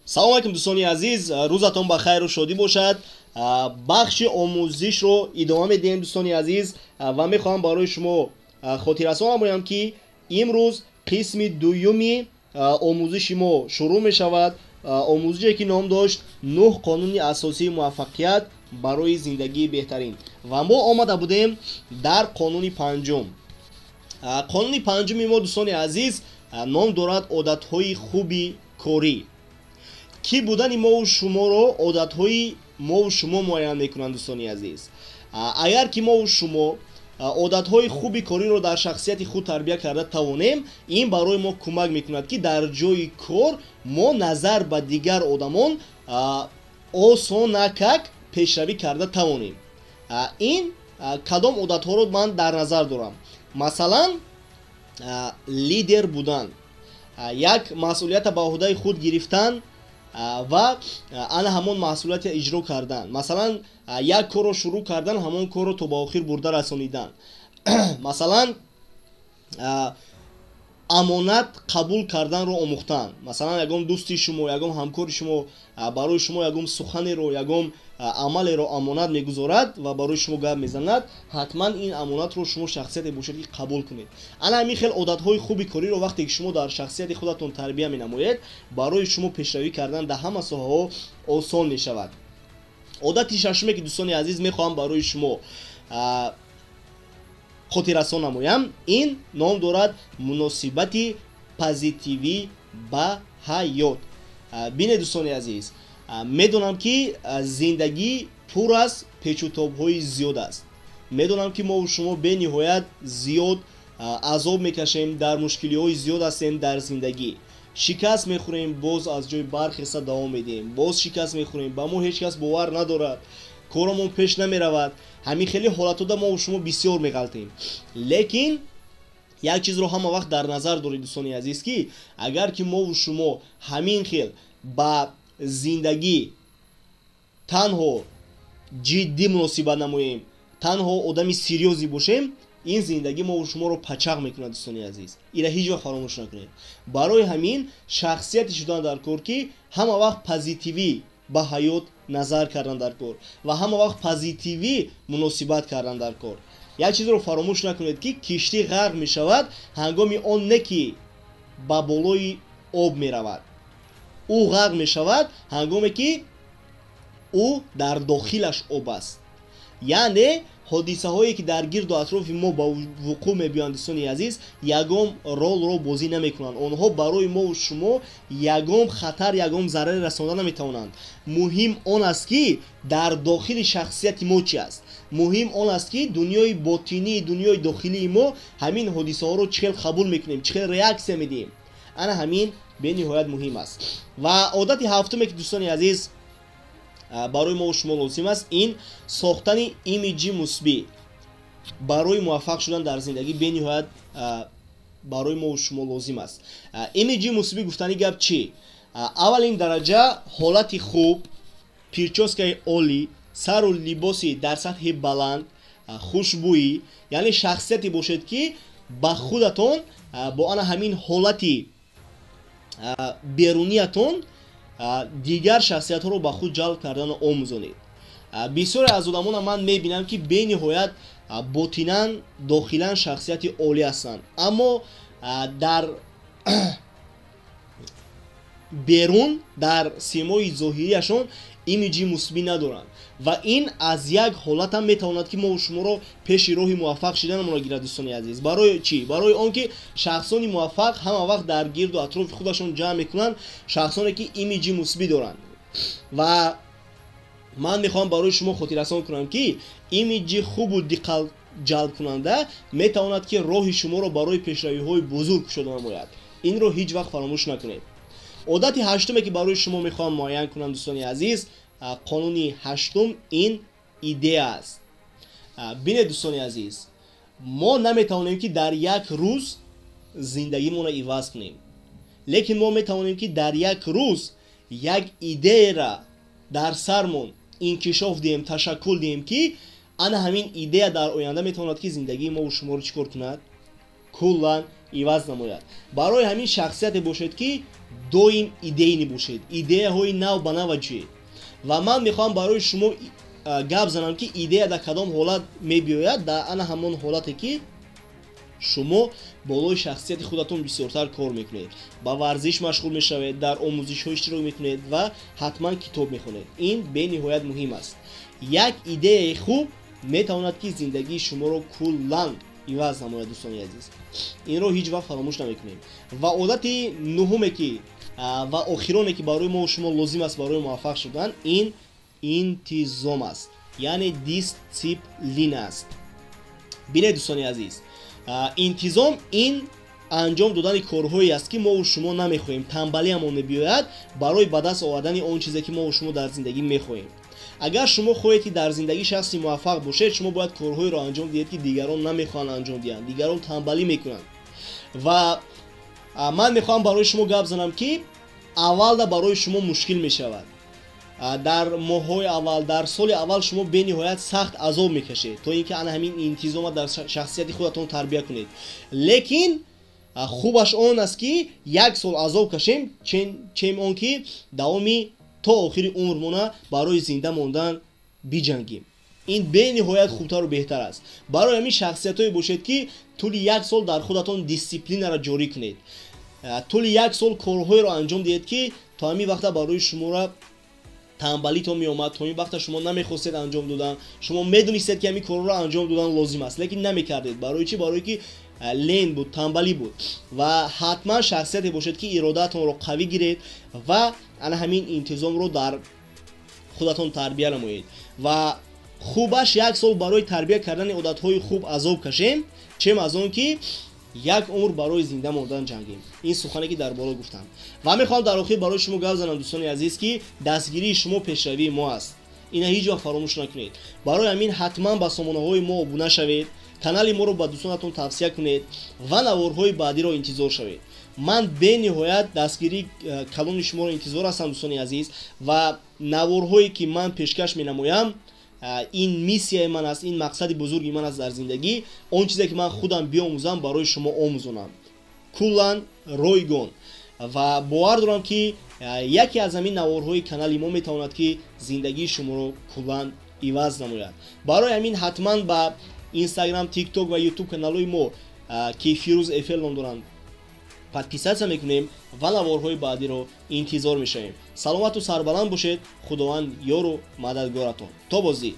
Салом алайкум, дӯстони азиз, рӯзатон ба хайру шодӣ бошад. Бахши омӯзишро идома медиҳем, дӯстони азиз, ва мехоҳам барои шумо хотиррасон намоям, ки имрӯз қисми дуюми омӯзиши мо шурӯъ мешавад. Омӯзише, ки ном дошт «Нӯҳ қонуни асосии муваффақият барои зиндагии беҳтарин», ва мо омада будем дар қонуни панҷум. Қонуни панҷуми мо, дӯстони азиз, ном дорад «Одатҳои хуби корӣ». Кӣ будани мову шуморо одатҳои мову шумо муайян мекунанд, дӯстони азиз. Агар ки мову шумо одатҳои хуби кориро дар шахсияти худ тарбия карда тавонем, ин барои мо кӯмак мекунад, ки дар ҷои кор мо назар ба дигар одамон осонакак пешравӣ карда тавонем. Ин кадом одатҳоро ман дар назар дорам? Масалан, лидер будан, як масъулията ба ӯҳдаи худ гирифтан ва ана ҳамон масъулиятро иҷро кардан. Масалан, як корро шурӯъ кардан, ҳамон корро то ба охир бурда расонидан. Масалан, амонат қабул карданро омӯхтан. Масалан, ягон дӯсти шумо, ягон ҳамкори шумо барои шумо ягон суханеро, ягон амалеро амонат мегузорад ва барои шумо гап мезанад, ҳатман ин амонатро шумо шахсияте бошед, ки қабул кунед. Ана ҳамин хел одатҳои хуби кориро вақте ки шумо дар шахсияти худатон тарбия менамоед, барои шумо пешравӣ кардан дар ҳама соҳаҳо осон мешавад. Одати шашуме, ки, дӯстони азиз, мехоҳам барои шумо хотиррасон намоям, ин ном дорад муносибати позитивӣ ба ҳаёт. Бинед, дӯстони азиз, медонам, ки зиндагӣ пур аз печутобҳои зиёд аст. Медонам, ки мову шумо бениҳоят зиёд азоб мекашем, дар мушкилиҳои зиёд ҳастем дар зиндагӣ. Шикаст мехӯрем, боз аз ҷои бархеста давом медиҳем, боз шикаст мехӯрем, ба мо ҳеҷ кас бовар надорад, коромон пеш намеравад. Ҳамин хеле ҳолатода мо шумо бисёр меғалтем. Лекин як чизро ҳама вақт дар назар доред, дӯстони азиз, ки агар ки мову шумо ҳамин хел ба зиндагӣ танҳо ҷиддӣ муносибат намоем, танҳо одами серьёзӣ бошем, ин зиндагӣ мову шуморо пачақ мекунад, дӯстони азиз. Ира ҳеҷ вақт фаромӯш накунед. Барои ҳамин шахсияте шудан дар кор, ки ҳама вақт позитивӣ ба ҳаёт назар кардан дар кор ва ҳама вақт позитивӣ муносибат кардан дар кор. Як чизро фаромӯш накунед, ки киштӣ ғарқ мешавад ҳангоми он не, ки ба болои об меравад. Ӯ ғарқ мешавад, ҳангоме ки ӯ дар дохилаш об аст. Яъне ҳодисаҳое, ки дар гирду атрофи мо ба вуқӯъ мебиёянд, дӯстони азиз, ягон ролро бозӣ намекунанд. Онҳо барои мову шумо ягон хатар, ягон зараре расонда наметавонанд. Муҳим он аст, ки дар дохили шахсияти мо чи аст. Муҳим он аст, ки дунёи ботинии, дунёи дохилии мо ҳамин ҳодисаҳоро чӣ хел қабул мекунем, чӣ хел реаксия медиҳем. Ана ҳамин бениҳоят муҳим аст. Ва одати ҳафтуме, ки, дӯстони азиз, барои мо шумо лозим аст, ин сохтани имиҷи мусбӣ. Барои муваффақ шудан дар зиндагӣ бениҳоят барои мо шумо лозим аст имиҷи мусбӣ. Гуфтани гап чӣ? Аввалин дараҷа ҳолати хуб, причёскаи олӣ, сару либоси дар сатҳи баланд, хушбӯӣ, яъне шахсияте бошед, ки ба худатон бо ана ҳамин ҳолати беруниятон дигар шахсиятҳоро ба худ ҷалб карданро омӯзонед. Бисёре аз одамона ман мебинам, ки бениҳоят ботинан, дохилан шахсияти олӣ ҳастанд, аммо дар берун, дар симои зоҳирияшон имиҷи мусбӣ надоранд. Ва ин аз як ҳолатам метавонад, ки мо шуморо пеши роҳи муваффақ шиданамонро гирад, дӯстони азиз. Барои чӣ? Барои он ки шахсони муваффақ ҳама вақт дар гирду атрофи худашон ҷамъ мекунанд шахсоне, ки имиҷи мусбӣ доранд. Ва ман мехоҳам барои шумо хотиррасон кунам, ки имиҷи хубу диққатҷалбкунанда метавонад, ки роҳи шуморо барои пешравиҳои бузург кушода намояд. Инро ҳеҷ вақт фаромӯш накунед. Одати ҳаштуме, ки барои шумо мехоҳам муайян кунам, дӯстони азиз, қонуни ҳаштум ин идея аст. Бинед, дӯстони азиз, мо наметавонем, ки дар як рӯз зиндагимонро иваз кунем, лекин мо метавонем, ки дар як рӯз як идеяра дар сармон инкишоф диҳем, ташаккул диҳем, ки ана ҳамин идея дар оянда метавонад, ки зиндагии мову шуморо чӣ кор кунад? Куллан иваз намояд. Барои ҳамин шахсияте бошед, ки доим идейный бошед, идеяҳои нав ба нава ҷӯед. Ва ман мехоҳам барои шумо гап занам, ки идея дар кадом ҳолат мебиёяд. Дар ана ҳамон ҳолате, ки шумо болои шахсияти худатон бисёртар кор мекунед, ба варзиш машғул мешавед, дар омӯзишҳо иштирок мекунед ва ҳатман китоб мехонед. Ин бениҳоят муҳим аст. Як идеяи хуб метавонад, ки зиндагии шуморо куллан иваз намояд. Дӯстони азиз, инро ҳеҷ вақт фаромӯш намекунем. Ва одати нуҳуме, ки ва охироне, ки барои мо шумо лозим аст барои муваффақ шудан, ин интизом аст, яъне дисциплина аст. Бинед, дӯстони азиз, интизом ин анҷом додани корҳое аст, ки мову шумо намехоҳем, тамбалиамон мебиёяд, барои ба даст овардани он чизе, ки мову шумо дар зиндагӣ мехоҳем. Агар шумо хоҳед, ки дар зиндагӣ шахси муваффақ бошед, шумо бояд корҳоеро анҷом диҳед, ки дигарон намехоҳанд анҷом диҳанд, дигарон тамбалӣ мекунанд. Ва ман мехоҳам барои шумо гап занам, ки аввалда барои шумо мушкил мешавад. Дар моҳҳои аввал, дар соли аввал шумо бениҳоят сахт азоб мекашед, то ин ки ана ҳамин интизома дар шахсияти худатон тарбия кунед. Лекин хубаш он аст, ки як сол азоб кашем, чем он ки давоми то охири умрмона барои зинда мондан биҷангем. Ин бениҳоят хубтару беҳтар аст. Барои ҳамин шахсиятҳое бошед, ки тӯли як сол дар худатон дисциплинаро ҷорӣ кунед, тӯли як сол корҳоеро анҷом диҳед, ки то ҳамин вақта барои шуморо тамбалитон меомад, то ин вақта шумо намехостед анҷом додан. Шумо медонистед, ки ҳамин корҳоро анҷом додан лозим аст, лекин намекардед. Барои чӣ? Барое ки лен буд, тамбалӣ буд. Ва ҳатман шахсияте бошед, ки иродаатонро қавӣ гиред ва ана ҳамин интизомро дар худатон тарбия намоед. Ва хубаш як сол барои тарбия кардани одатҳои хуб азоб кашем, чем аз он ки як умр барои зинда мондан ҷангем. Ин сухане, ки дар боло гуфтам. Ва мехоҳам дар охир барои шумо гап занам, дӯстони азиз, ки дастгирии шумо пешравии мо аст. Ина ҳеҷ вақт фаромӯш накунед. Барои ҳамин ҳатман ба сомонаҳои мо обуна шавед, канали моро ба дӯстонатон тавсия кунед ва наворҳои баъдиро интизор шавед. Ман бениҳоят дастгирии калони шуморо интизор ҳастам, дӯстони азиз. Ва наворҳое, ки ман пешкаш менамоям, ин миссияи ман аст, ин мақсади бузурги ман аст дар зиндагӣ. Он чизе, ки ман худам биомӯзам, барои шумо омӯзонам куллан ройгон. Ва бовар дорам, ки яке аз ҳамин наворҳои канали мо метавонад, ки зиндагии шуморо куллан иваз намояд. Барои ҳамин ҳатман ба Инстаграм, Тикток ва Ютуб каналҳои мо, ки Фирӯз Эфел ном доранд, подписаться мекунем ва наворҳои баъдиро интизор мешавем. Саломату сарбаланд бошед. Худованд ёру мададгоратон. То боздид.